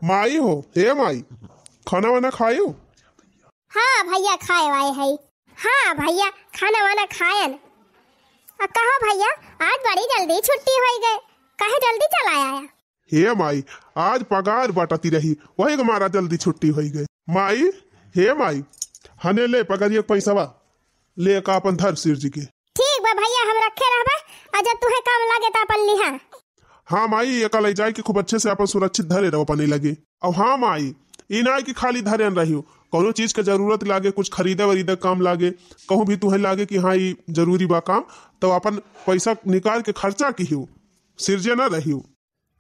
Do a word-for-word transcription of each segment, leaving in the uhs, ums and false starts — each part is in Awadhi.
माई हो, हे माई, खाना वाना खायो? हाँ भइया, खाए वाए है। हाँ भइया, खाना वाना खायन। आ कहो भइया, आज बड़ी जल्दी छुट्टी होई गए, काहे जल्दी चला आया? हे माई, आज पगार बटती रही, वही के मारा जल्दी छुट्टी होई गए। माई, हे माई, हने ले पगरिया के पैसवा, ले का अपन धर सिर जी के। ठीक बा भइया, हम रखे रहबा, आ जब तुहे काम लागे त अपन लिहा। हाँ माई, एका ले जाए के खूब अच्छे से अपन सुरक्षित धरे रहो अपने लगे। अब हाँ माई, ई ना कि खाली धरे न रहियो, कौनो चीज के जरूरत लागे, कुछ खरीदे वरीदे काम लागे, कहूँ भी तुहे लागे कि हाँ ई जरूरी बा काम, तो अपन पैसा निकाल के खर्चा किहियो, सिरजे ना रहियो।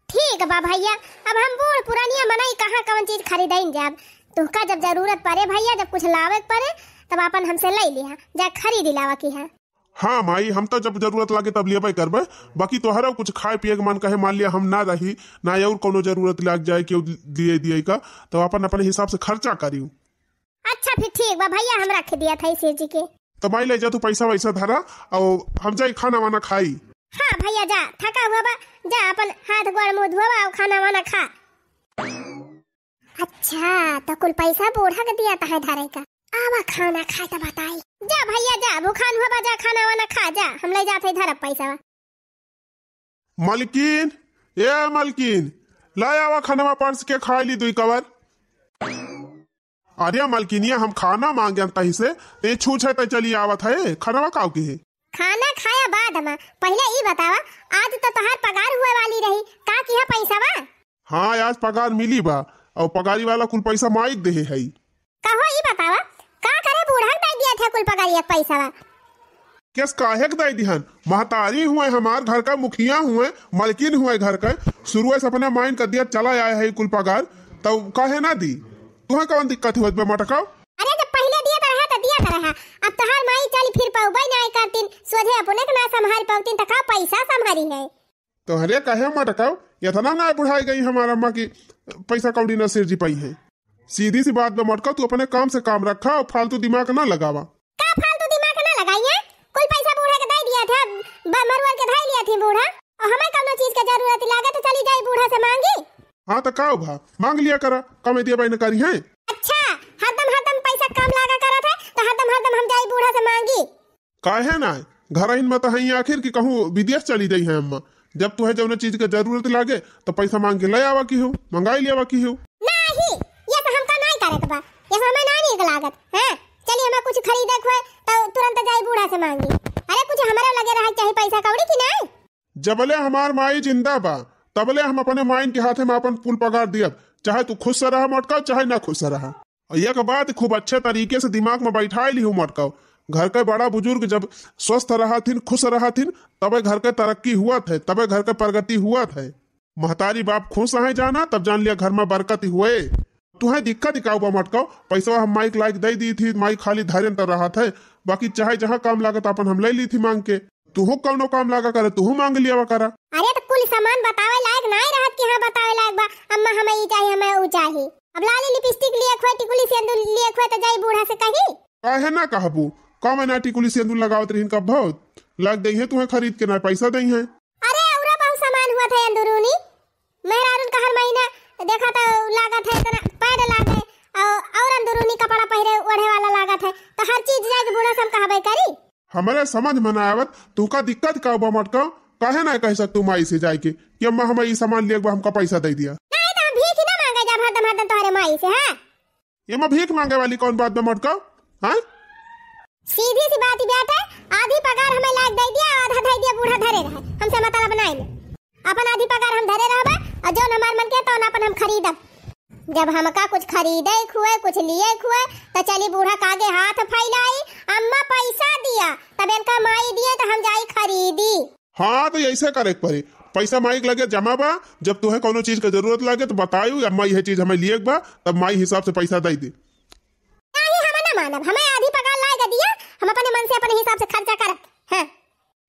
ठीक बा भइया, अब हम बूढ़ पुरानिया मनई कहाँ कौन चीज खरीदइन जाब? तुहका जब जरूरत पड़े भइया, जब कुछ लावे के पड़े, तब अपन हमसे ले लिहा, जा खरीद लावा किहा। हाँ माई, हम तो जब जरूरत लागे तब लेबे करबे, बाकी तोहरा कुछ खाए पिए के मन कहे, मान लिया हम ना रही, ना और कौनो जरूरत लाग जाए, केहू दिए दिए का, तो अपन अपने हिसाब से खर्चा करियो। अच्छा फिर ठीक बा भइया, हम रख दिया था इसे जी के। तो माई ले जा तू पैसा वैसा धरा, और हम जाई खाना वाना खाई। हाँ भइया जा, थका हुआ बा, जा अपन हाथ गोड़ मुँह धोवा और खाना वाना खा। अच्छा, तो कुल पैसा बूढ़ा के दिया था धरे का। आवा खाना खाए तो बताई। जा भइया जा, भूखान हुआ बा, जा खाना वाना खा जा, हम ले जाते धरब पैसा। मलकिन, ए मलकिन, ला आवा खानवा परस के खाई ली दुई कवर। अरे मलकिनिया, हम खाना मांगे तही से, ते छूछ है ते चली आवत है, खानवा काव के है? खाना खाया बाद में, पहले ई बतावा, आज तो तोहार पगार हुए वाली रही, का किहा पैसा बा? हाँ, आज पगार मिली बा, और पगारी वाला कुल पैसा माइक देहे है। कहो ई बतावा, का करे बूढ़ा के दे दिया था कुल पगारिया के पैसा बा? केस काहे के दे दिहन? महतारी हुए, हमार घर का मुखिया हुए, मलकिन हुए घर का, शुरुए से अपने माइन कर दिया चला आए है कुल पगार, तब काहे ना दी? तुहे कौन दिक्कत हुए बे मटकाओ? अरे जब पहले दिया तो रहा तो दिया तो रहा, अब तोहार माई चली फिर पउबे ना करतीन, सोझे अपने के ना संभाल पउतीन तो का पैसा संभाली है? तोहरे कहे मटकाओ, इतना ना बुढ़ाई गई हमार अम्मा की पैसा कौड़ी ना सिरजी पाई है। सीधी सी बात बा मटकाओ, तू अपने काम से काम रखा और फालतू दिमाग ना लगावा। का फालतू दिमाग ना लगाई है? कुल पैसा बूढ़ा के दे दिया था, ब-, मरुअल के धई लिया थी बूढ़ा। और हमें कौनो चीज के जरूरत लागे तो चली जाई बूढ़ा से मांगी। हाँ तो का भा, मांग लिया करा, कमे दिया बाई न करी है। अच्छा, हरदम हरदम पैसा कम लागा करत है तो हरदम हरदम हम जाई बूढ़ा से मांगी। काहे ना? घरहिन में तो हई आखिर कि कहूँ विदेश चली जाई है अम्मा। जब तुहे जौन चीज के जरूरत लागे तो पैसा मांग के ले आवा की हो, मंगाई ले आवा की हो। नहीं, ये तो हमका नहीं करे के बा, ये तो हमें ना नीक लागत। हाँ, चलिए हमें कुछ खरीदे के होए तो तुरंत जाई बूढ़ा से मांगी। अरे कुछ हमारे लगे रहे चाहे पैसा कौड़ी की नहीं। जबले हमार माई जिंदा बा तबले हम अपने माइन के हाथे में अपन कुल पगार दियब, चाहे तू खुश से रहा मटकाओ चाहे ना खुश से रहा। और एक बात खूब अच्छे तरीके से दिमाग में बैठाए लिहू मटकाओ, घर के बड़ा बुजुर्ग जब स्वस्थ रहथिन, खुश रहथिन, तबे घर के तरक्की हुआ थे, तबे घर के प्रगति हुआ थे। महतारी बाप खुश हैं जाना, तब जान लिया घर में बरकत हुए। तुहे दिक्कत का बा मटकाओ, पैसा हम माइक लाइक दे दी थी, माई खाली धैर्य तो रहा थे, बाकी चाहे जहाँ काम लागत अपन हम ले ली थी मांग के। तुहू कौनो काम लागा करे, तुहू मांग लियावा करा। अरे तो कुल सामान बतावे लायक नाय रहत कि हाँ बतावे लायक बा, अम्मा हमें ई चाही, हमें ऊ चाही। अब लाली लिपस्टिक लिए खोए, टिकुली सेंदूर लिए खोए तो जाई बूढ़ा से कही। काहे ना कहबू, कम ना टिकुली सेंदूर लगावत रहिन कब बहुत लग दई है तुहे खरीद के ना पैसा दई है। अरे औरा बहुत सामान हुआ था अंदरूनी, मेहरारून का हर महीना देखा तो लागत है इतना पैड लागे और, और अंदरूनी कपड़ा पहरे ओढ़े वाला लागत है तो हर चीज जाके बूढ़ा से हम कहबे करी। हमरे समझ में ना आवत, तुका दिक्कत का बा मटका? काहे ना कह सकतू माई से जाए के कि अम्मा हमें ई सामान लिए बा, हमका पैसा दे दिया? नहीं तो हम भीख ही ना मांगे जाब हरदम हरदम तोहरे माई से। हाँ, ये में भीख मांगे वाली कौन बात बा मटका? हाँ, सीधी सी बात ही बात है, आधी पगार हमें लायक दे दिया, आधा दे दिया बूढ़ा धरे रहे, हमसे मतलब नहीं। अपन आधी पगार हम धरे रहबे और जौन हमार मन के तौन अपन हम खरीदब। जब हमका कुछ खरीदे खुए, कुछ लिए खुए, तो चली बूढ़ा के आगे हाथ फैलाई, "अम्मा पैसा दिया," तब इनका माई दिए तो हम जाई खरीदी। हाँ, तो ऐसे करे के पड़ी। पैसा माई के लगे जमा बा, जब तुहे कौनो चीज के जरूरत लागे तो बतायू, "अम्मा यह चीज हमें लिए के बा," तब माई हिसाब से पैसा दे दे। नहीं, हम ना मानब, हमें आधी पगार लाए के दिया, हम अपने मन से अपने हिसाब से खर्चा करब। हाँ।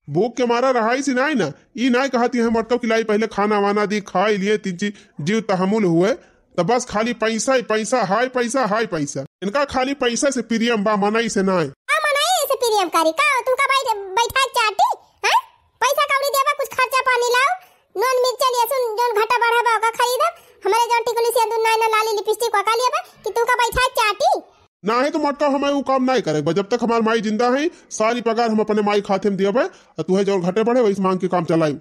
भूख के मारा रहाई सी नाई ना, ई नाई कहती है मटकव कि लाई पहले खाना वाना दी, खाई लिए, तीन चीज जीव तहमुल हुए, तो बस खाली पैसा ही पैसा, हाय पैसा, हाय पैसा। इनका खाली पैसा से प्रियम बा, मनई से नाई। का मनई से प्रियम करी? का तू का बैठ, बैठा चाटी? हैं? पैसा कौड़ी देबा, कुछ खर्चा पानी लाओ, नून मिर्चा लहसुन जौन घटा बढ़ा बा ओका खरीदब, हमारे जौन टिकुली सेंदूर जी को का लिया बा कि तू का बैठा चाटी? नाही तो मोटका, हमें उ काम नाही करे बा। जब तक हमार माई जिंदा है, सारी पगार हम अपने माई खाते में दिया बा। और तू है जौन घटे बढ़े, वही मांग के काम चलाई।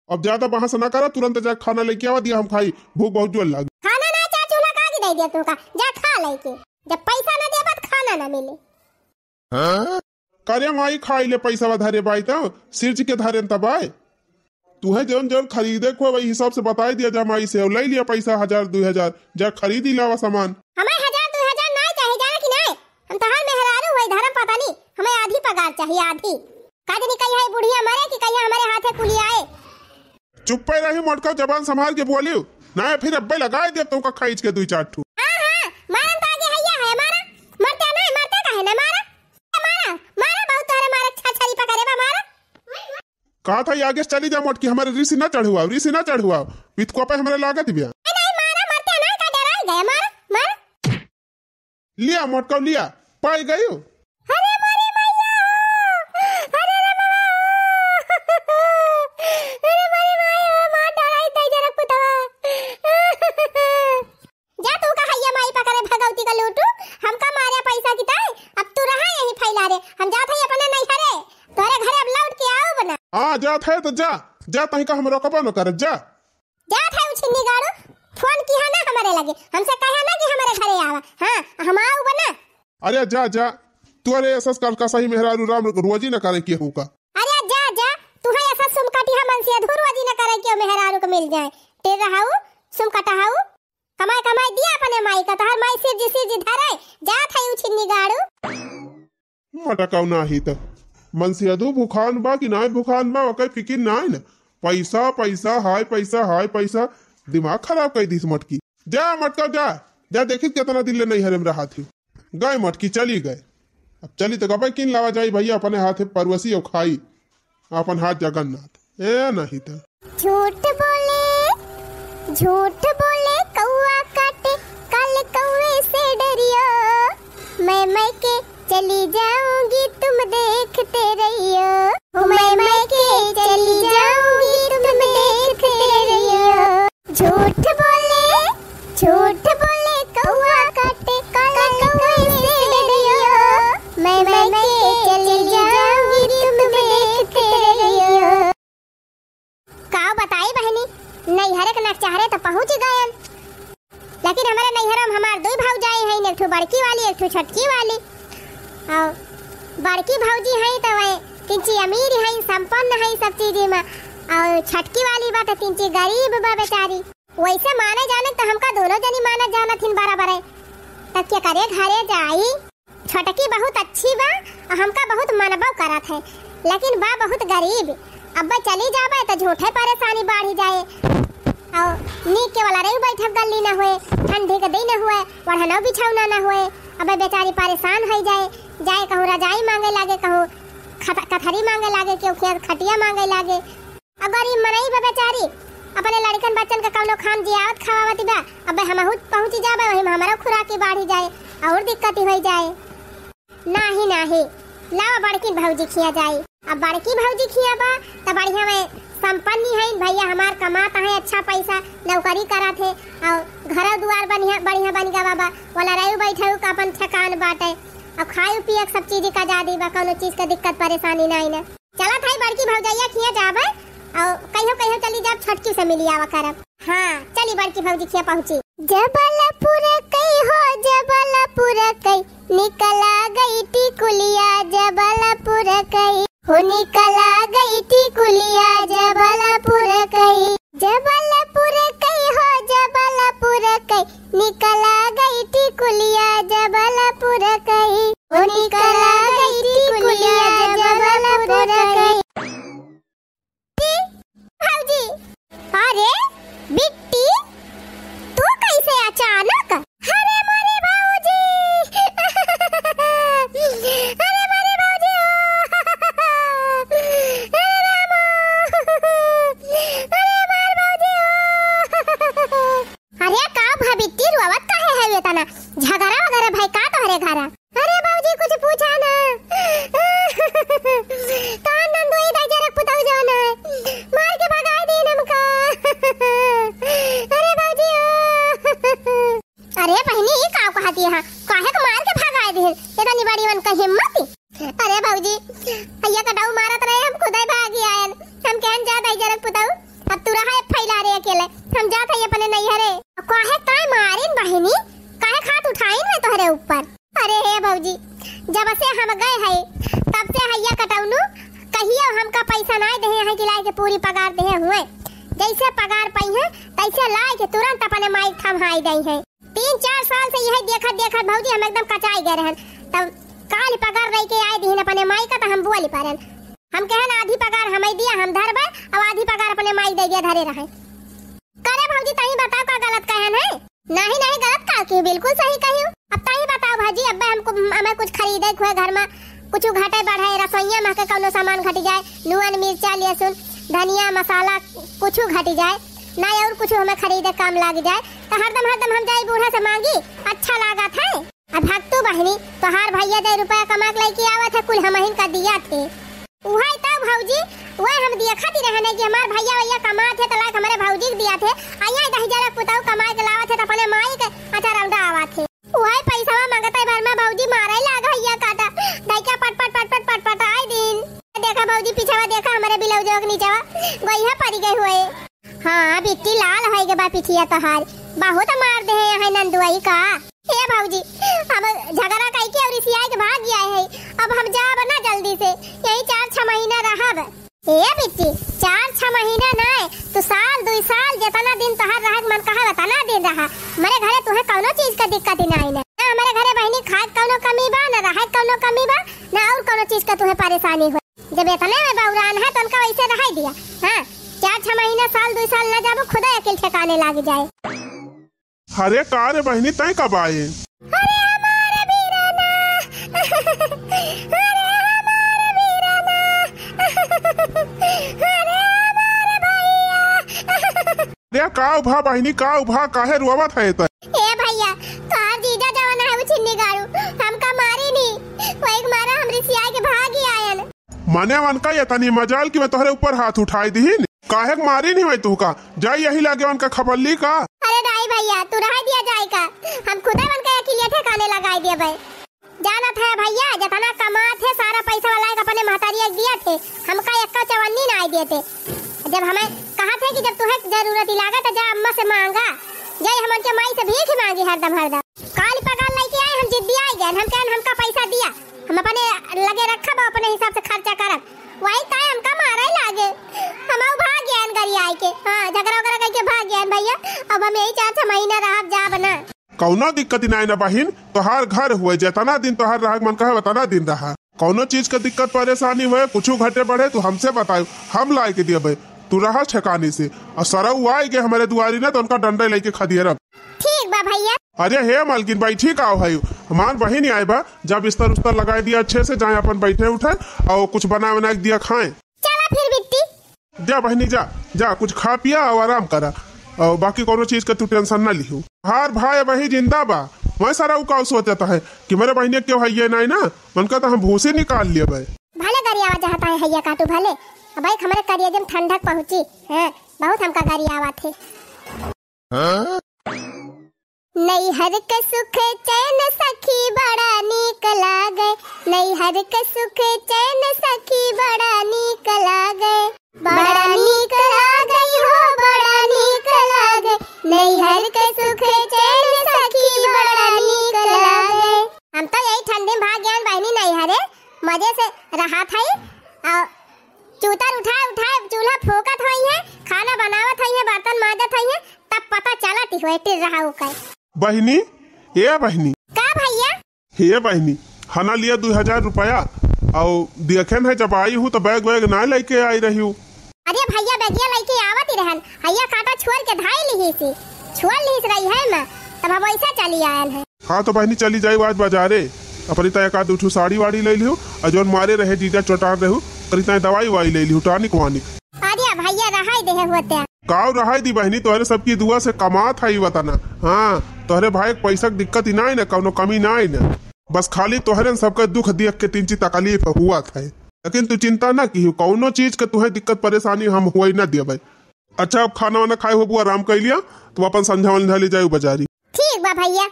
अब ज्यादा बहस ना करा, तुरंत जा खाना लेके आवा, दिया हम खाई, भूख बहुत जोर लागी। खाना ना चाह, चूल्हा का आगे दे दिया तू का, जा खा लेके। जब पैसा ना देबा तो खाना ना मिले। करे माई, खाई ले, पैसा धरे बाई तो सिर्ज के धरे न तबाय। तू है जौन जौन खरीदे को वही हिसाब से बताई दिया जा माई से, और ले लिया पैसा हजार दुई हजार, जा खरीदी लावा सामान। हमें हजार दुई हजार ना चाहे, जाना कि ना? हम तोहार मेहरारू हुई धर्म पता नहीं, हमें आधी पगार चाहिए, आधी। का जानी कहिया है बुढ़िया मरे कि कहिया हमारे हाथे कुली आए। चुप्पे रही मोटका, जबान संभाल के बोलियो, ना फिर अब्बे लगाए दे तो का खींच के दुई चार ठू। हाँ, हाँ, मारन तो आगे हैया है, मारा, मरते नहीं, मरते काहे ना, मारा, मारा, मारा, बहुत तोहरे मारा, छा छरी पकड़े बा, मारा। कहा था ये आगे से चली जा मोटकी, हमारे रीसी ना चढ़ुआ, रीसी ना चढ़ुआ, पितकुआ पे हमारे लागत बिया। ए नहीं, मारा, मरते नहीं, का डराई गया, मारा, मारा। लिया मोटकौ लिया, पाई गयो। अरे मोरी मैया हो, अरे रे मामा हो, अरे मोरी माई हो, मार डाला ही तई जरा पुतवा। जा तू का हैया माई पकड़े भगवती का लूटू, हमका मारे पैसा की ताई, अब तू रहा यही फैला रे, हम जात है अपने नैहरे, तोरे घरे अब लौट के आउब ना। हाँ जात है तो जा, जा तही का हम रोकबो न करब, जा। जात है उछिन्नी गाड़ू, फोन किहा ना हमरे लगे, हमसे कहा ना कि हमरे घरे आवा। हाँ, हम आउब ना। अरे जा, जा, तू अरे ऐसा कल का सही मेहरारू राम रोजी न करे केहू का। अरे जा, जा, तू है ऐसा सुमकटिया मन से अधूर रोजी न करे केहू मेहरारू के मिल जाए। टेर रहाऊ, सुमकटहाऊ, कमाई, कमाई दिया अपने माई का, तोहर माई सिरजी, सिरजी धरे, जात है उछिन्नी गाड़ू। मटकौ नाही त। मनसियादू भुखान बा कि नाय भुखान बा, ओकर फिकिर नाय न। पैसा, पैसा, हाय पैसा, हाय पैसा, दिमाग खराब कर दीस मटकी। जा मटकौ जा, जा देखी केतना दिन ले नैहरे में रहत ही। गए मटकी, चली गए। अब चली त गबे किन लावा जाई भैया, अपने हाथे परवसी और खाई। आपन हाथ जगन्नाथ। ए नहीं त। झूठ बोले, झूठ बोले कौआ काटे, काले कौए से डरियो। मैं, मैं के चली जाऊंगी तुम देखते रहियो। ओ मैं, मैं के चली जाऊंगी तुम देखते रहियो। झूठ बोले, झूठ बोले कौआ काटे, काले कौए से डरियो। मैं, मैं के चली जाऊंगी तुम देखते रहियो। का बताई बहनी, नैहरे के नकचहरे त पहुँच गयन, लेकिन हमरे नैहरे में हमार दुई भौजाई हैं, एक ठो बड़की वाली, एक ठो छोटकी वाली। और बड़की भौजी हैं त वह तिनची अमीर हैं, संपन्न हैं सब चीज में, और छोटकी वाली बा त तिनची गरीब बा बेचारी। वैसे माने जाने त हमका दोनों जनी मानत जानत हिन बराबर है, त के करे घरे जाई। छोटकी बहुत अच्छी बा और हमका बहुत मनबो करत है, लेकिन बा बहुत गरीब। अब्बे चली जाबे त झूठे परेशानी बढ़ी जाए। और नीक के वाला रही बैठब गल्ली न हुए, ठंडी के दिन हुए, ओढ़नो बिछौना न हुए। अब्बे बेचारी परेशान हो जाए, जाए कहूँ रजाई मांगे लागे, कहूँ खत-, कथरी मांगे लागे, केहू खेत खटिया मांगे लागे। अब गरीब मनई बा बेचारी, अपने लड़कन बच्चन के कौनो खान जियावत खवावत बा। अबे हमहू पहुँची जाबे, वही में हमरो खुराकी बाढ़ी जाए और दिक्कत ही होई जाए। नाही, नाही, लावा बड़की भौजी खिया जाई। अब बड़की भौजी खिया बा, त बढ़िया में संपन्न ही है भैया, हमार कमात है अच्छा पैसा, नौकरी करत है और घर दुआर बढ़िया, बढ़िया बन गवा बा, वाला रहू बैठू का अपन ठेकान बाटे। अब खाए पिए के सब चीज का आजादी बा, कौनो चीज का दिक्कत परेशानी नाही ना। चलत हई बड़की भौजैया खिया जाबे, और कहियो कहियो चली जाब छोटकी से मिली आवा करब। हाँ, चली बड़की भौजी खिया पहुँची। जबलपुर कई हो, जबलपुर कई, निकला गई टिकुलिया, जबलपुर कई। हो निकला गई टिकुलिया, जबलपुर कई। जबलपुर कई हो, जबलपुर कई, निकला गई टिकुलिया जबलपुर कई। ओ निकला गई टिकुलिया जबलपुर कई। भौजी, अरे बिट्टी, तू कैसे अचानक? अरे मोरे भौजी, अरे मोरे भौजी हो, अरे रामा, अरे मार भौजी हो। अरे का भा बिट्टी, रोवत काहे है एतना? झगड़ा वगैरह भाई का तोहरे घरा? अरे भौजी कुछ पूछा ना। तोहर नंदोई दाई जरक पुतौ जौन है, मार के भगाई दीन हमका। अरे भौजी ओ। अरे बहिनी, ई का कहती है? काहे के मार के भगाए दिहिन? इतनी बड़ी उनका हिम्मत? अरे भौजी, हइया कटाऊ मारत रहे, हम खुदे भागी आयन। हम कहन जा दई जरक पुताऊ, अब तू रहा फैला रे अकेले, हम जात हई अपने नैहरे। काहे काय मारिन बहिनी? काहे खात उठाइन में तोहरे ऊपर? अरे हे भौजी, जब से हम गए हैं, तब से हइया कटौनू कहियो हमका पैसा नाय देहे हैं कि लाए के पूरी पगार देहे हुए। जैसे पगार पाई हैं, तैसे लाए के तुरंत अपने माई के थम्हाई दई हैं। तीन चार साल से यही देखत देखत भौजी हम एकदम कचाई गए रहन। तब काल पगार रही के आए दीन अपने माई का, तो हम बोली पारन। हम कहन आधी पगार हमें दिया, हम धरबे, अब आधी पगार अपने माई दे दिया, धरे रहे। करे भौजी, तही बताओ का गलत कहन है? नहीं, नहीं, गलत का की, बिल्कुल सही कही। अब तही बताओ भौजी, अब हमको, हमें कुछ खरीदे के हुए घर में, कुछ घटे बढ़े, रसोइया में के कौनो सामान घट जाए, नून, मिर्चा, लहसुन, धनिया, मसाला, कुछ घट जाए, ना और कुछ हमें खरीदे काम लाग जाए, तो हरदम, हरदम हम जाई बूढ़ा से मांगी, अच्छा लागत है? अब भक्तू बहिनी, तोहार भैया दे रुपया कमा के लेके आवत है, कुल हमहिन का दिया थे। उहे तो भौजी, उहे हम देखत ही रहने कि हमार भैया, भैया कमात है, तो लायक हमारे भौजी के दिया थे। आइया दही जरा पुताऊ कमा के लावत है, तो अपने माई के अच्छा रौंदा आवत है। उहे पैसवा मांगत है भर में भौजी मारे लाग हैया काटा। दैका पट पट पट पट पट पट आई दिन। देखा भौजी पीछवा देखा हमारे ब्लाउजवा के नीचवा गोइहा पड़ गए हुए। हाँ बिट्टी लाल होई गे बा पिठिया तोहार। बहुत मार दे है यहाँ नंदुआई का। ए भौजी, अब झगड़ा कई के और रिसियाई के भाग गया है। अब हम जाब ना जल्दी से, यही चार छह महीना रहब। ए बिट्टी, चार छह महीना नाय, तू साल, दुई साल, जितना दिन तोहार रहक मन कहा, उतना दिन रहा। हमरे घरे तुहे कौनो चीज का दिक्कत ही नाय ना। ना हमरे घरे बहिनी खाए के कौनो कमी बा, ना रहे के कौनो कमी बा, ना और कौनो चीज का तुहे परेशानी हो। जब इतने में बौरान है, तो उनका वैसे रह दिया। हाँ, चार छह महीना, साल, दुई साल ना जाबो, खुदा अकिल ठिकाने लाग जाए। अरे का रे बहिनी, तैं कब आए? अरे हमार बीराना, अरे हमार बीराना, अरे हमार भैया। अरे का उभा बहिनी, का उभा, काहे रोवत है तैं? ए भैया, तोहार जीजा जवन है उ छिन्नी गाड़ू, हमका मारी नी, वही के मारा हम रिसिया के भागी आयन। मने वनका ये तनी मजाल कि मैं तोहरे ऊपर हाथ उठाई दीहिन। काहे के मारी नहीं मैं तुहका? जाई यही लागे वनका खपल्ली का। अरे दाई भैया, तू रह दिया जाए का? हम खुदे वनका अकिलिया ठिकाने लगाई दिया भाई। जानत है भैया, जितना कमात है सारा पैसा वाला एक अपने महतारिया के दिया थे, हमका एक्का चवन्नी ना आई दिए थे। जब हमें कहा थे कि जब तुहे जरूरत ही लागे तो जा अम्मा से मांगा, जाई हम उनके माई से भीख ही मांगी हरदम हरदम। काल पगार लेके आए, हम जिद्दी आई गए, हम कहन हमका पैसा दिया, हम अपने लगे रखब, अपने हिसाब से खर्चा करब। वही ताय हमका मारे लागे, हम भाग गए गरी आए के। हाँ, झगड़ा वगैरह करके भाग गए भैया। अब हम यही चार छह महीना रहब, जाब ना। कौनो दिक्कत नाय ना बहिन, तोहार घर हुए, जितना दिन तोहार रहक मन कहे उतना दिन रहा। कौनो चीज के दिक्कत परेशानी हुए, कुछ घटे बढ़े, तू हमसे बतायो, हम लाए के दियबे, तू रहा ठिकाने से। और सरऊ आए के हमारे दुआरी ना, तो उनका डंडे लेके खदियरब। ठीक बा भैया। अरे हे मालकिन, बैठी का हो भाई, हमार बहिन आए बा, जा बिस्तर उस्तर लगाए दिया अच्छे से, जाए अपन बैठे उठे और कुछ बना बना के दिया खाए। चला फिर बिट्टी। जा बहिनी जा, जा कुछ खा पिया और आराम करा, और बाकी कोनो चीज का तू tension ना लिहू। हार भाई वही जिंदा बा, मैं सारा उ का सोचता है कि मेरे बहिनी क्यों है ये नहीं ना, उनका तो हम भूसी निकाल लिया भाई। भले गरियावा जहाँ ताहे हैया काटू भले, अब एक हमारे करिया जम ठंडक पहुँची, हैं, बहुत हमका गरियावा थे। नैहर के सुख चैन सखी बड़ा नीक लागे, नैहर के सुख चैन सखी बड़ा नीक लागे, बड़ा नीक लागे हो, बड़ा नीक लागे, नैहर के सुख चैन सखी बड़ा नीक लागे। हम तो यही ठंडी में भाग गए बहिनी नैहरे, मजे से रहा था। और चूतर उठाए उठाए चूल्हा फूकत होई है, खाना बनावत होई है, बर्तन मांजत होई है, तब पता चलत ही होए टिर रहा हो कहे। बहिनी, ए बहिनी। का भैया? हे बहिनी, हना लिया दू हजार रुपया, और देखेन है जब आई हूँ तो बैग वैग ना लेके आई रही हूँ। अरे भैया, बैगिया लेके आवत ही रहन, हैया काटा छोड़ के धाई लिही सी, छोड़ लिही रही है माँ, तब हम वैसा चली आयल है। हाँ तो बहिनी चली जाई आज बाजारे, अपनी तय एक आध दू ठो साड़ी वाड़ी ले लिहू, और जौन मारे रहे जीजा चोटान रहू, करी तय दवाई वाई ले लिहू, टॉनिक वानिक। अरे भैया रहाई देहे होते। काव रहाई दी बहिनी, तोहरे सबकी दुआ से कमात है वतना। हाँ, तोहरे भाई के पैसा के दिक्कत ही नाई ना, कौनो कमी नाई ना। बस खाली तोहरे सबके दुख देख के तिनची तकलीफ हुआ था, लेकिन तू चिंता ना की, कौनो चीज के तुहे दिक्कत परेशानी हम हुए ना देबे। अच्छा, अब खाना वाना खाए होबू, आराम कर लिया, तू अपन संझा वंझा ले जाए बाजारी। ठीक बा भइया।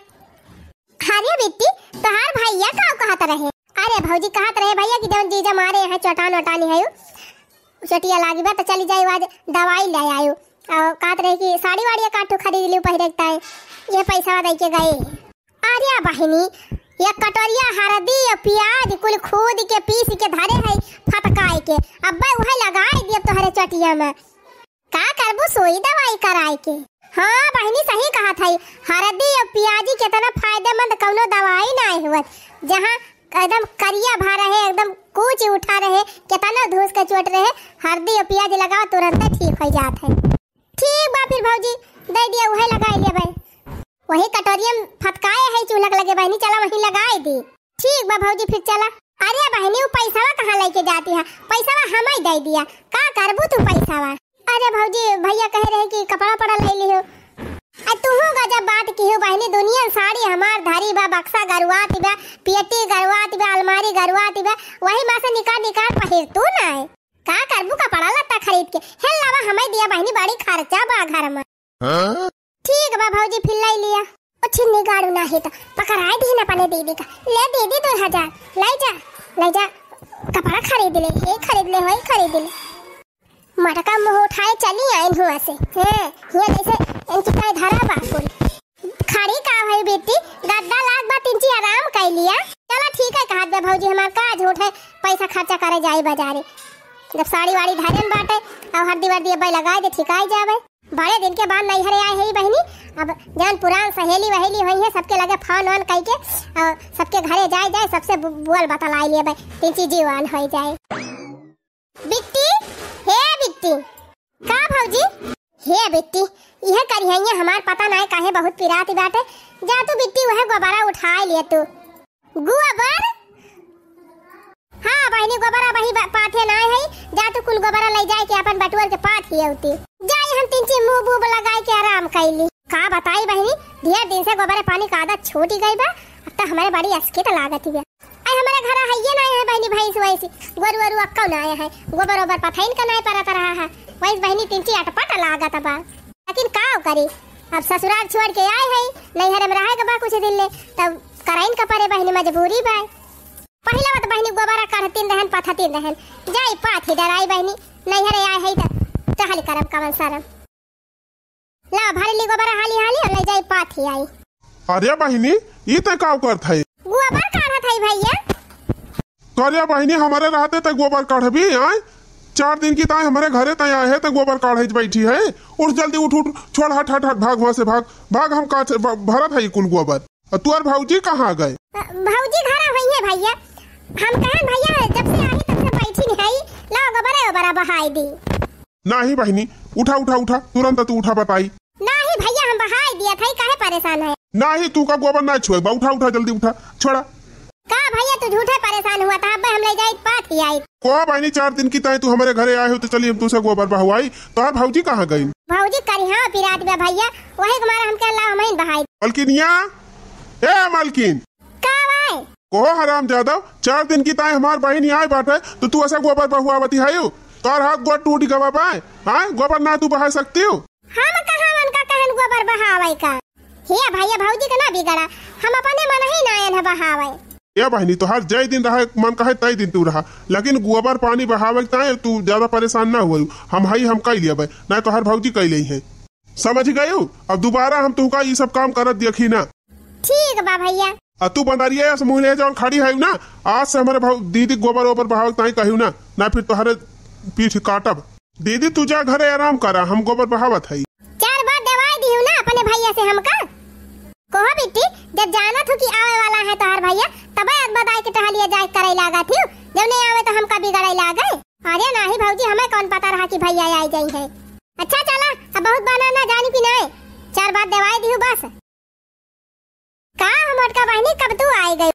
अरे बिट्टी, तोहार भइया का कहत रहे? अरे भौजी कहत रहे भइया कि जौन जीजा मारे हैं चोटान वोटानी है, चोटिया लागी बा तो चली जाई आज दवाई ले आयो। और कहत रहे कि साड़ी वाड़ी एक आध ठो खरीद लियो पहिरे के ताई, ये पैसा दे के गए। अरे बहिनी, एक कटोरिया हरदी और प्याज कुल खोद के पीस के धरे है फटकाए के, अब्बे उहे लगाए दिए तोहरे चोटिया में। का करबू सुई दवाई कराए के? हाँ बहिनी, सही कहत है, हरदी और प्याजी केतना फायदेमंद, कौनो दवाई ना हुवत। जहाँ एकदम करिया भा रहे, एकदम कूच उठा रहे, केतना धूस के चोट रहे, हरदी और प्याज लगावा, तुरंत ठीक हो जात है। ठीक बा फिर भौजी, दे दिया, उहे लगाए लेबे। वही कटोरिया में फटकाए है चूल्हा के लगे बहिनी, चला वहीं लगाए दी। ठीक बा भौजी, फिर चला। अरे बहिनी, उ पैसावा कहाँ लेके जाती है? पैसावा हमें दे दिया, का करबू तू पैसावा? अरे भौजी, भइया कहे रहे कि कपड़ा पड़ा ले लियो। आ तूहू गजब बात किहो बहिनी, दुनिया साड़ी हमार धरी बा, बक्सा गरुआत बा, पेटी गरुआत बा, अलमारी गरुआत बा, वही में से निकाल निकाल पहिर तू ना है। का करबू कपड़ा लत्ता खरीद के? हेल लावा, हमें दिया बहिनी, बड़ी खर्चा बा घर में। हाँ? ठीक बा भौजी, फिर ले लिया। ओ छिन्नी गाड़ू नाही तो पकड़ाए दी ना अपने दीदी का। ले दीदी दो हजार, ले जा, ले जा, कपड़ा खरीद ले, ये खरीद ले, वही खरीद ले। मटका मुँह उठाए चली आइन हुआ से। हैं, हिया जैसे इनकी काय धरा बा कुल। खड़ी का भई बिट्टी, गद्दा लाग बा, तिनची आराम कर लिया। चला ठीक है, कहत बे भौजी हमार का झूठ है, पैसा खर्चा करे जाई बाजारे। जब साड़ी वाड़ी धरेन बाटे, अब हरदी वर्दी अब्बे लगाए दे, ठिकाई जावे। बड़े दिन के बाद नैहरे आए है बहिनी, अब जान पुरान सहेली वहेली होई है, सबके लगे फोन वोन कई के और सबके घरे जाए जाए, सबसे बु-, बोल बतलाई लिए बे, तिनची जीवान होई जाए। बिट्टी, हे बिट्टी। का भौजी? हे बिट्टी, इहे करिहैया हमार पता नाय काहे बहुत पिरात बाटे। जा तू बिट्टी, वह गोबरा उठाए लिए तू। गोबर? हाँ बहिनी, गोबरा वही बा-, पाथे नाय है। जा तू कुल गोबरा ले जाए के अपन बटुअर के पाथ ही होती। जाई हम तिनची मुँह बूब लगाए के आराम कैली। का बताई बहिनी, ढेर दिन से गोबरे पानी का आदत छूटी गई बा। अब तो हमारे बड़ी अस्कित लागत ही बा। आई हमारे घर हइये ना है बहिनी, भैंस वैस, गोरू वोरू अक्कौ ना है, गोबर ओबर पथैन का नहीं परत रहा है, वैस बहिनी तिनची अटपट लागत बा। लेकिन का करी, अब ससुराल छोड़ के आए है, नैहर में रहे के बा कुछ दिन ले, तब करैन का परे बहिनी, मजबूरी बा। पहिला बात बहिनी गोबरा काढ़तीन रहन, पथतीन रहन, जाई पाथी डराई बहिनी, नैहर आए है त टहल करब कवन सरम। ला, भर ली गोबर हाली हाली और ले जाई पाथी आई। अरे बहिनी, ई तै का करत है? गोबर काढ़त है भैया। करे बहिनी, हमारे रहते तै गोबर काढ़बी, आय? चार दिन की ताई हमारे घरे तै आए है, तै गोबर काढ़े बैठी है। उठ जल्दी, उठ, उठ, छोड़, हट, हट, हट, भाग वहाँ से, भाग, भाग, हम का भ-, भरत है कुल गोबर। और तोर भौजी कहाँ गए? अ, भौजी घरा होई है भैया। हम कहन भैया, जब से आई तब से बैठी नहीं है, ला गोबरे ओबरा बहाई दी। नाही बहिनी, उठा, उठा, उठा, तुरंत तू उठा बताई। नाही भैया, हम बहाई दिया था, काहे परेशान है? नाही, तू का गोबर ना छुए बा, उठा, उठा, जल्दी उठा, छोड़ा। का भैया, तू झूठे परेशान हुआ था, अब हम ले जाई पाथी आई। को बहिनी, चार दिन की ताई तू हमारे घरे आए हो तो चली हम तुझसे गोबर बहवाई। तोहर भौजी कहाँ गई? भौजी करिहाँ पिरात बा भैया, वही के मारे हम कहला हम ही बहाई। मलकिनिया, ए मलकिन। का भाई? कहो हराम जादव, चार दिन की ताई हमार बहिनी आए बाटे, तो तू ऐसा गोबर बहुआवती है? तोर हाथ गोड़ टूट गवा बाय, हाँ? गोबर ना तू बहा सकती हो? हम कहाँ उनका कहन गोबर बहावे का? हे भैया भौजी के ना बिगड़ा, हम अपने मन ही ना आयन है बहावे। ए बहिनी, तोहार जय दिन रहा, मन कहे तय दिन तू रहा, लेकिन गोबर पानी बहावे के ताई तू ज्यादा परेशान ना हुआ, हम हई, हम कई लिया भाई, ना तोहार भौजी कई ले है। समझ गयू? अब दोबारा हम तुहका ई सब काम करत देखी ना। ठीक बा भैया। आ तू बंदरिया से मुँह ले जौन खड़ी है ना, आज से हमारे भाव दीदी गोबर ओबर बहावे ताई कहियो ना, ना फिर तोहरे पीठ काटब। दीदी तू जा घरे आराम करा, हम गोबर बहावत हई। चार बार देवाई दिहू ना अपने भैया से हमका। कहो बिट्टी, जब जानत हो कि आवे वाला है तोहार भैया, तबे अद बदाई के टहलिया जाए करे लागत हियो, जब नहीं आवे तो हमका बिगड़े लागे। अरे नाही भौजी, हमें कौन पता रहा कि भैया आई जाई है। अच्छा चला, अब बहुत बना ना जानी कि नहीं, चार बात देवाई दिहू बस। का हो मोटका बहिनी, कब तू आई गई?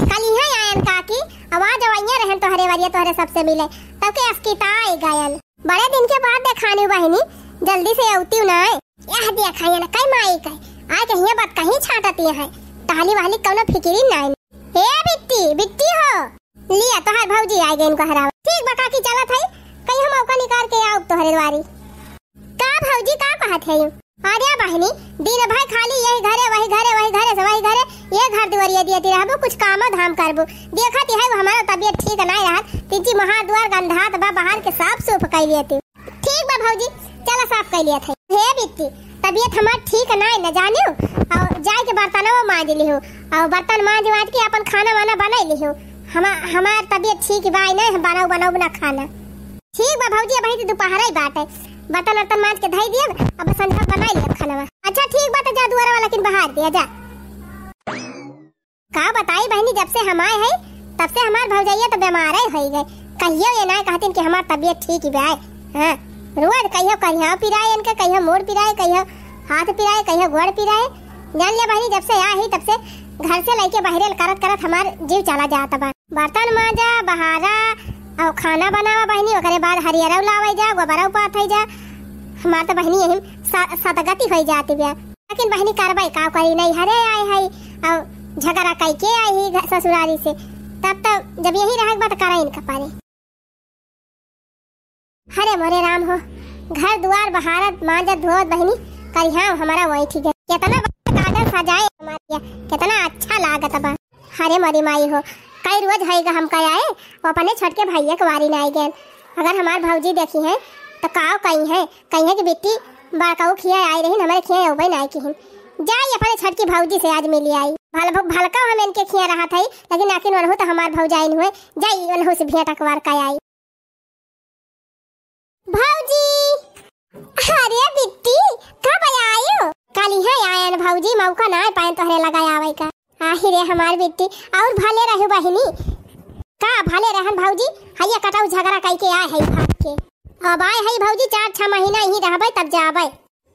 कल इहाँ आयन काकी, आवाज अवैया रहन तोहरे वरिया तोहरे सबसे मिले, तब के अस्किता आई गयन। बड़े दिन के बाद देखानी बहिनी, जल्दी से अवती ना आए। यह देखा ये ना कई माई कई, आए कहिए बात कहीं छाटती है, टहली वहली कौनो फिकिरी नहीं। ए बिट्टी, बिट्टी हो, लिया, तोहार भौजी आ गई इनको हरावे। ठीक बा काकी, चलत है, कहीं हम मौका निकाल के आउब तोहरे द्वारी। का भौजी, का कहत है? अरे बहिनी, दिन भर खाली यही घरे, वही घरे, ये घर दुआरिया दियती रहबो, कुछ कामो धाम करबो। देखत ही है, हमार तबियत ठीक नाई रहत, तिची महार दुआर गंधात बा, बाहर के साफ सूफ कइ लियती। ठीक बा भौजी, चला साफ कइ लियत है। हे बिट्टी, तबियत हमार ठीक नाई न जानियो, अउ जाए के बर्तनवा मांज लिहो, अउ बर्तन मांज वांज के अपन खाना वाना बनाई लिहो। हमा-, हमार तबियत ठीक बा नाई, हम बनाऊ बनाऊ ना खाना। ठीक बा भौजी, अबही त दुपहरा ही बाटे, बर्तन वर्तन मांज के धई दियब, अब संझा बनाई लियब खानवा। अच्छा ठीक बा, त जा दुआरा वाला किन बहार दिया जा। का बताई बहिनी, जब से हम आए हैं तब से हमार भौजैया त बीमार ही होई गए। कहियो ये नाई कहतिन कि हमार तबियत ठीक ही बा। हाँ, रोज कहियो करिहाव पिराए इनके, कहियो मूड़ पिराए, कहियो हाथ पिराए, कहियो गोड़ पिराए। जान ले बहिनी, जब से आए ही तब से घर से लइके बहरेल करत करत हमार जीव चला जात बा। बर्तन मांजा, बहारा, अउ खाना बनावा बहिनी, ओकरे बाद हरियरौ लावै जा, गोबरौ पाथै जा। हमार त बहिनी यही स-, सतगति होइ जाती बिया। लेकिन बहिनी करबै का करी, नैहरे आए है अउ झगड़ा कइके आए ही घ-, ससुरारी से, तब त जब यही रहै के बा त करैन का परे। हरे मोरे राम हो, घर दुआर बहारत मांजत धोवत बहिनी, करिहाव हमारा वही ठीक है। केतना बढ़िया गार्डन सजाए हमार बिया, केतना अच्छा लागत बा। हरे मोरी माई हो, कई रोज हइगा हमका आए, वो अपने छोटके भइया के वारी नाई गएन। अगर हमार भौजी देखिहैं त काव कहिहैं, कहिहैं कि बिट्टी बड़कऊ खिया आई रहिन, हमरे खिया अउबै नाई किहिन। जाई अपने छोटकी भौजी से आज मिली आई। भल-, भलका हम इनके खिया रहत हई, लेकिन आकिन ओनहू त हमार भौजाइन हुए, जाई ओनहू से भेंट अकवार का आई। भौजी, अरे बिट्टी, कब आयो? कालिहै आयन भौजी, मौका नाई पायन तोहरे लगा आवै का। आही रे हमार बिट्टी, अउर भले रहू बहिनी। का भले रहन भौजी, हइया कटऊ झगड़ा कइके आए है भाग के। अब आए है भौजी, चार छह महीना यहीं रहबै तब जाबै।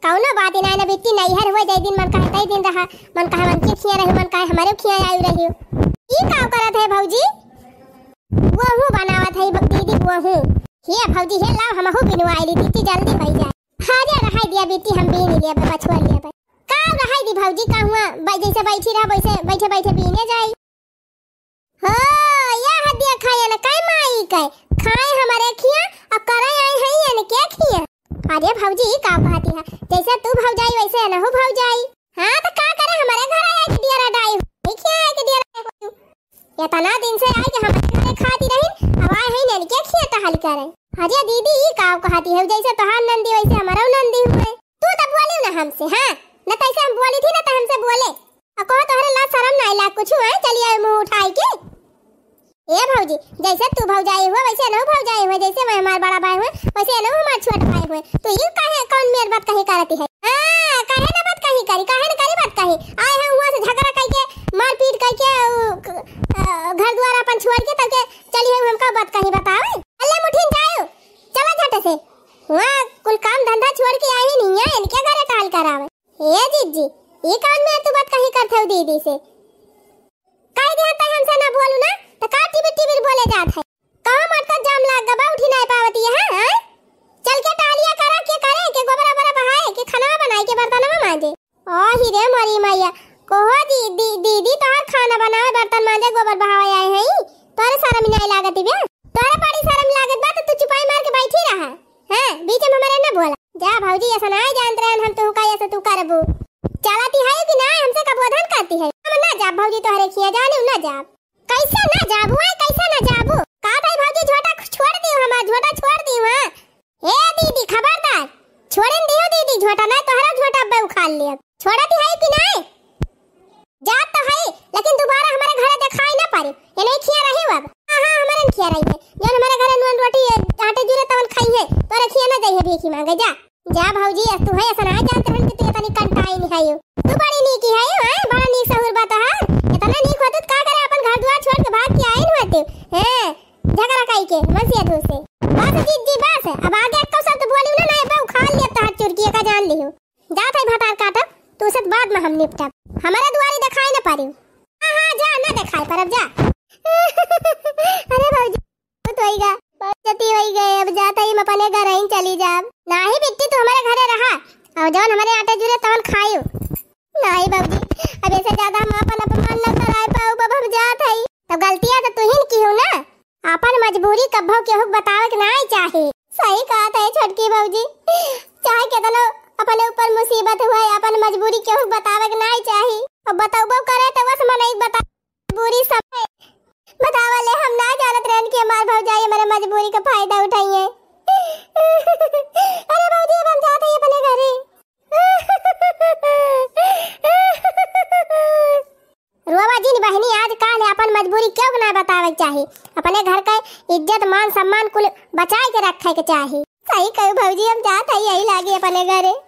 कउनो बात ही नाई न बिट्टी, नैहर हुए जै दिन मन कहे तै दिन रहा, मन कहे मन के खिया रहू, मन कहे हमरे खिया आयु रहू। ई का करत है भौजी? वहू बनावत है ब-, दीदी वहू। हे भौजी हे लाव हमहू बिनवाई ली, दीदी जल्दी होइ जाए। हाँ जा रहाई दिया बिट्टी, हम बीन लिया बे, बछुआ लिया बे। का रहाई दी भौजी, का हुआ बै-, जैसे बैठी रहा वैसे बैठे बैठे बीने जाई। हो, यह देखा ये न कई माई के, खाए हमरे खिया अउ करे आई है ये न के खिया। अरे भौजी ई का कहती है, जैसे तू भौजाई वैसे एनहू भौजाई। हाँ त का करे हमरे घर आई के डियरा डाई हो, ई खिया आई के डियरा डाई हो। एतना दिन से आई के हमरे घरे खाती रहिन, अब आए हैं ननके खिया टहल करे। अरे दीदी, ई का कहती है, जैसे तोहार नंदी वैसे हमरो नंदी हुए। तू तो बोली ना हमसे, हाँ? न तैसे हम बोली थी, न तो हमसे बोले। अब कहो तोहरे लाज शरम नाई लाग कुछ, हैं? चली आए मुंह उठाई के। ए भौजी, जैसे तू भौजाई हुआ, वैसे एनहू भौजाई हुए, जैसे मैं हमार बड़ा भाई हुए, वैसे एनहू हमार छोट भाई हुए। तू ई काहे, कौन मेर बात कही करती है? हाँ, काहे ना बात कही करी, काहे ना करी बात कही? आए हैं हुआ से झगड़ा करके, मारपीट करके, उ, क-, अ, घर द्वार अपन छोड़ के तब के चली है हमका बात कही बतावे। अल्ले मुठीन जाओ, चला झट से। हुआ कुल काम धंधा छोड़ के आई नहीं है, इनके घरे टहल करावे। ए जीजी, ई कौन मेर तू बात कही करत हो दीदी से? कह दिया तै हमसे ना बोलू ना, त का टिबिर टिबिर बोले जात है? कहाँ मटका जाम लाग गबा, उठी नाई पावती है, हाँ? चल के टहलिया करा, के करे, के गोबरा ओबरा बहाए, के खाना बनाए, के बर्तनवा मांजे। ओ ही रे मोरी मैया, कहो दी, दी, दीदी तोहार खाना बनावे, बर्तन मांजे, गोबर बहावे आए हैं, तोरे शरम नाई लागत बे? तोरे बड़ी शरम लागत बा, त तू चुपाई मार के बैठी रहा। हाँ, बीच में हमारे ना बोला। जा भौजी, ऐसा ना जानत रहन हम, तू का ऐसा तू करबू। चलती है कि ना, हमसे का बोधन करती है? हम ना जाब भौजी तोहरे खिया, जाने ना जाब। कैसे ना जाबू, आए कैसे ना जाबू? का भाई भौजी झोटा छोड़ दियो, हमार झोटा छोड़ दियो, हाँ? ए दीदी खबरदार, छोड़न दियो दीदी झोटा, ना तोहरा झोटा अब्बे उखाड़ लिया। छोड़ती है कि ना? जात तो है, लेकिन दोबारा हमारे घरे देखाई ना पारी। ये नहीं खिया रही अब। हाँ, हाँ, हमारे न खिया रही है। जौन हमारे घरे नून रोटी, आटे जूरे तवन खाई है, तोरे खिया ना जाई है भीखी मांगे, जा। जा भौजी, तू है ऐसा ना जानत रहन कि तू इतनी कंटाइन है यू। तू बड़ी नीकी है यू, हैं? बड़ा नीक सहूर बा तोहार। इतना नीक होतू त का करे अपन घर दुआर छोड़ के भाग के आइन होतू? हैं? झगड़ा कई के, मन से दूर से। बस जीजी बस, अब आगे एक्को शब्द बोलियो ना, ना बा उखाड़ लिया तोहार चुरकी का जान लियो। जात है भतार काटब, तू से बाद में हम निपटब। हमारे दुआरी देखाई न पारियो। हाँ, हाँ, जा, ना देखाई परब, जा। अरे भौजी, बहुत होइगा, बहुत जती होइगा, अब जात है हम अपने घर ही चली जाब। नाही बिट्टी, तू हमारे घरे रहा, और जौन हमारे आटे जुरे तौन खाइयो। नाही भौजी, अब ऐसे ज्यादा हम अपन अपमान न कराए पाऊ, अब हम जात है। तो गलतियाँ तो तू ही न की हो ना। आपन मजबूरी कब्बो केहू के बतावे के नाई चाही। सही कहत है छोटकी भौजी, चाहे केतनो अपने ऊपर मुसीबत हुए, आपन मजबूरी केहू के बतावे के नाई चाही। अब बतौबो करे तो बस का फायदा उठाइए। अरे भौजी, अब हम जात हई अपने घरे। रोवा जिन बहिनी, आज काल अपन मजबूरी केहू के ना बतावे के चाही। अपने घर के इज्जत, मान, सम्मान कुल बचाए के रखे के चाही। सही कहू भौजी, हम जात हई यही लागे अपने घरे।